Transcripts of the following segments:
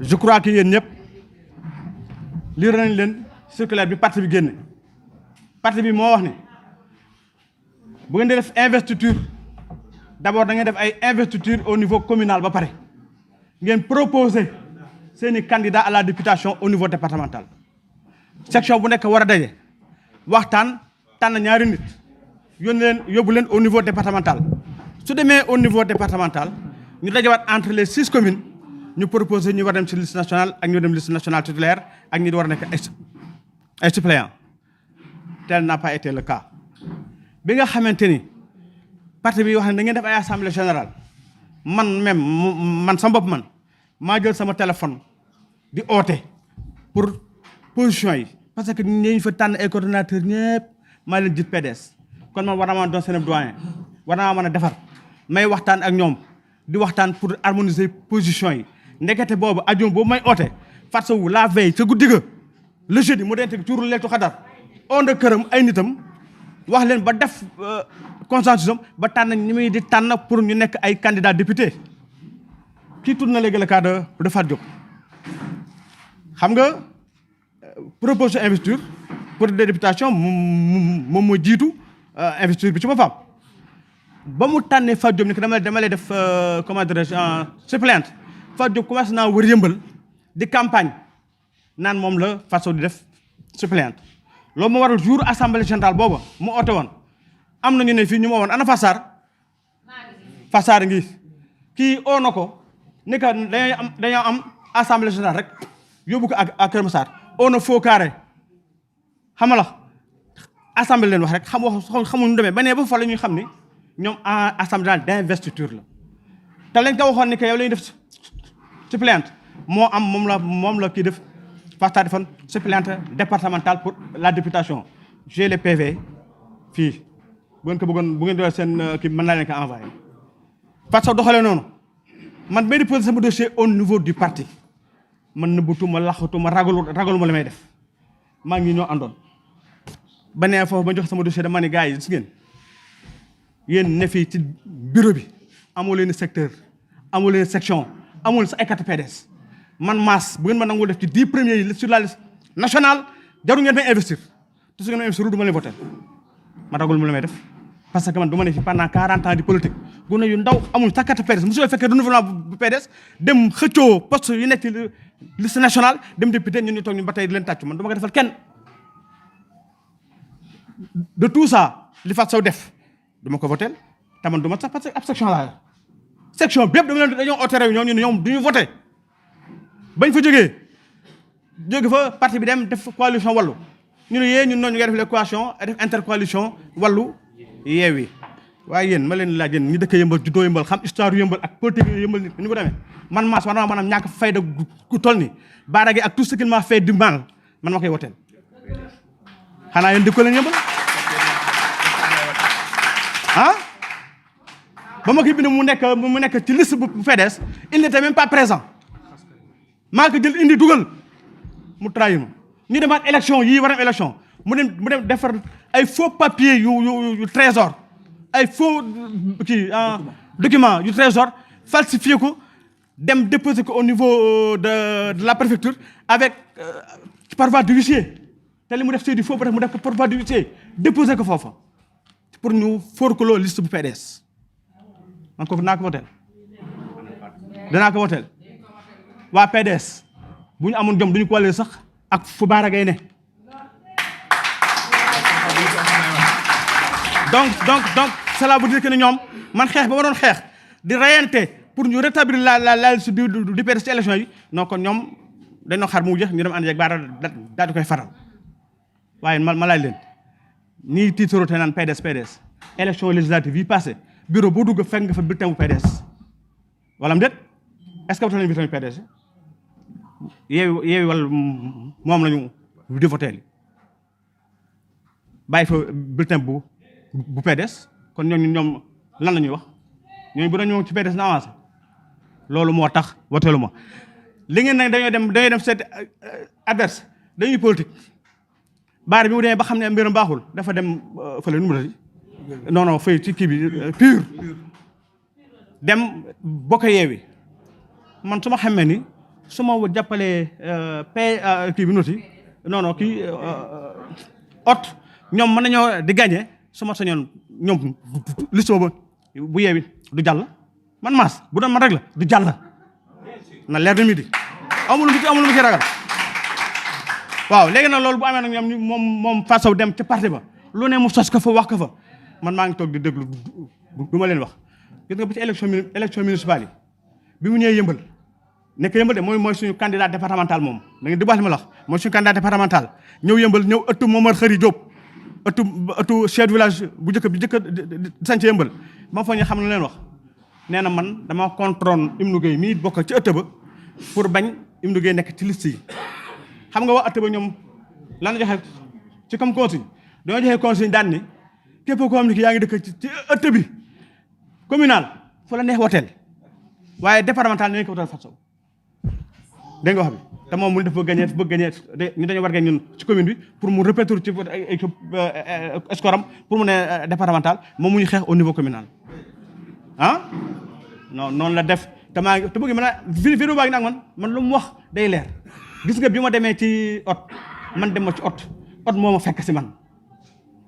je crois que yéen ñëpp lire nañ leen circulaire bi parti bi génne parti bi moo wax ne bu ngeen di def investiture d'abord da ngeen def ay investiture au niveau communal ba pare ngeen proposer seeni candidat à la députation au niveau départemental section bu nekk war a daje waxtaan tànn ñaari nit yóbbu leen au niveau départemental su demee au niveau départemental ñu dajewaat entre les 6 communes ñu proposer ñu war a dem ci liste nationale ak ñu dem liste nationale titulaire ak ñi war a nekk ay suppléants tel n'a pas été le cas bi nga xamante ni parti bi wax ne da ngeen def ay assemblée générale man sama bopp man maa jël sama téléphone di oote pour position yi parce que ñu fa tànn ay coordonnateurs ñëpp maa leen jiit PDS kon man war naa doon seen doyen war naa mën a defar may waxtaan ak ñoom di waxtaan pour harmoniser position yi ndekete boobu ajum boobu may oote Fatou Sow la veille ca guddi ga le jeudi mu dente cuuru leetu xadar on de këram ay nitam wax leen ba def consensus am ba tànn ñi muy di tànn pour ñu nekk ay candidat député kii tudd na léegi le cas de Fatou Diop xam nga proposition investiture pour des députations moom moo jiitu investiture bi ci boppam ba mu tànnee Fatou Diop ni ko dama lay def comment dirais-je suppléante Fatou Diop commencé naa wër Yeumbeul di campagne naan moom la Fatou Sow di def suppléante loolu moo waral jour assemblée générale booba mu oote woon am na ñu ne fii ñu ma woon ana Fassar ngi kii oo na ko ni que dañoo am assemblée générale rek yóbbu ko ak Kër Massar oo na faux carré xamala assemblée leen wax rek xamuñu nu demee ba nee ba fa la ñuy xam ni ñoom assemblée générale d'investiture la te lañ ko waxoon ni que yow la ñuy def suppléante moo am moom la kii def Fassar defoon suppléante départementale pour la députation j'ai les PV fii bu ngeen ko bëggoon bu ngeen doon seen kii mën naa leen ko envoyé Fatou Sow doxalee noonu man may di poser sama dossier au niveau du parti man nëbbutuma laxatuma ragaluma li may def maa ngi ñoo àndoon ba nee foofu ba jox sama dossier dama ne gars yi gis ngeen yéen ne fii ci bureau bi amoo leen secteur amoo leen section amul sa ay carte PDS man maas bu ngeen ma nangul def ci 10 premiers yi sur la liste nationale jaru ngeen may investir te su ngeen may investir du ma leen voter ma ragul mu la may def parce que man du ma ne fi pendant 40 ans di politique gune yu ndaw amul sa carte PDS mosu fekkee renouvellement bu PDS dem xëccoo poste yu nekk ci liste nationale dem député ñun ñu toog ñu ba tey di leen tàccu man du ma ko defal kenn de tout ça li Fatou Sow def du ma ko voter te man du ma sax parce que ab section laa section bépp dama leen dañoo oote réunion ñu ne ñoom du ñu voter bañ fa jóge fa parti bi dem def coalition wallu ñu ne yéen ñun noonu ñu ngay def les coalition def intercoalition wallu yeewi waaye yéen ma leen laaj yéen ñi dëkk Yeumbeul juddoo Yeumbeul xam histoire Yeumbeul ak politique Yeumbeul nit ni ko demee man maas war naa maanaam ñàkk fayda ku toll ni Bara Gaye ak tout ce qu'il m'a fait du mal man ma koy woteel xanaa yéen dëkkoo leen Yeumbeul ba ma koy bind mu nekk ci liste bu PDS il n'était même pas présent maa ko jël indi dugal mu trahir ma ñu demaat élection yii war a élection mu dem defar ay faux papier yu trésor ay faux document yu trésor falsifié ko dem déposer ko au niveau de la préfecture avec par voie d'huissier te li mu def c'est du faux mu def ko par voie d'huissier déposer ko foofa pour ñu forkloo liste bu PDS man kooku dinaa ko woteel danaa ko woteel waa PDS bu ñu amoon jom duñu ko wàllee sax ak fu Bara Gaye ne donc cela veut dire que ne ñoom man xeex ba ma doon xeex di rayante pour ñu rétablir la liste du PDS ci élection yi non kon ñoom dañoo xaar mu jeex ñu dem ànd ak Bara daal di koy faral waaye ma laaj leen nii tiitaroo te naan PDS élection législative yi passé bureau boo dugg fekk nga fa bulletin bu PDS wala am déet est-ce que nañu bulletin bu PDS yeewi wala moom lañu di voté bàyyi fa bulletin bu PDS kon ñoom lan la ñuy wax ñooñu bu dañoo ci PDS na avancé loolu moo tax woteelu ma li ngeen nag dañoo dem seet adverse dañuy politique Bara bi mu demee ba xam ne mbiram baaxul dafa dem fële nu mu rëdd non fay ci kii bi pur dem bokk yeewi man su ma xamee ni su ma jàppalee kii bi nuti non kii ot ñoom mën nañoo di gagné su ma sañoon ñoom liste boobu bu yeewi du jàll man maas bu doon man rek la du jàll na leer na midi amul lu ci ragal waaw léegi nag loolu bu amee nag ñoom moom Fatou Sow dem ca parti ba lu ne mu sos ko fa wax ko fa man maa ngi toog di déglu du ma leen wax gis nga bi ci élection municipale yi bi mu ñëwee Yeumbeul nekk Yeumbeul de mooy suñu candidat départemental moom da ngeen di baax li ma la wax mooy suñu candidat départemental ñëw Yeumbeul ñëw ëttu Momar Khary Diop ëttu chef de village bu njëkk bi sanc Yeumbeul ma fa ñu xam na leen wax nee na man dama contrôle Imnu Gueye mii bokk ci ëtt ba pour bañ Imnu Gueye nekk ci liste yi xam nga waa ëtt ba ñoom lan joxe ci comme consigne dañoo joxe consigne daan ni képp koo xam ne ki yaa ngi dëkk ci ëtt bi communal fu la neex woteel waaye départemental nañ ko wutal Fatou Sow dégg nga wax bi te moom mu def bëgg gagné ñu dañoo war gagné ñun ci commune bi pour mu répéter ci score am pour mu ne départemental moom mu ñu xeex au niveau communal ah non noonu la def te maa ngi te bëgg mën a vidéo baa ngi nag man lu mu wax day leer gis nga bi ma demee ci ot man dem ma ci ot moo ma fekk si man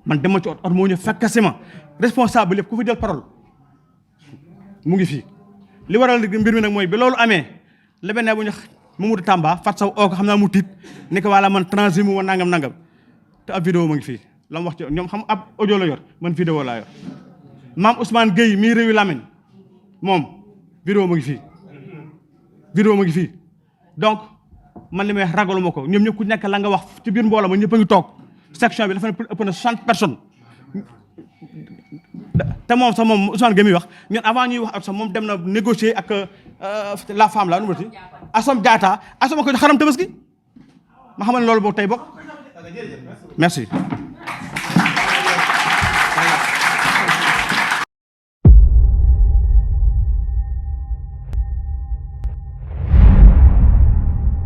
dem ma ci ot moo ñu fekk si ma responsable yëpp ku fi jël parole mu ngi fii li waral mbir mi nag mooy bi loolu amee la benn bu ñu Mamadou Tamba Fatou Sow oo ko xam naa mu tiit ni ko wala man transhumé woon nangam te ab vidéo ma ngi fii la mu wax ci ñoom xam ab audio la yor man vidéo laa yor maam Ousmane Gueye mii réewi Lamine moom vidéo ma ngi fii donc man li may wax ragaluma ko ñoom ñëpp ku nekk la nga wax ci biir mbooloo ma ñëpp a ngi toog section bi dafa ne ëpp na 60 personnes te moom sax moom Ousmane Gueye mi wax ñun avant ñuy wax ak sax moom dem na négocier ak la femme la nu mu ti Assome Diatta Assome ko xaram tabaski ma xamal ne loolu boobu tey bokk merci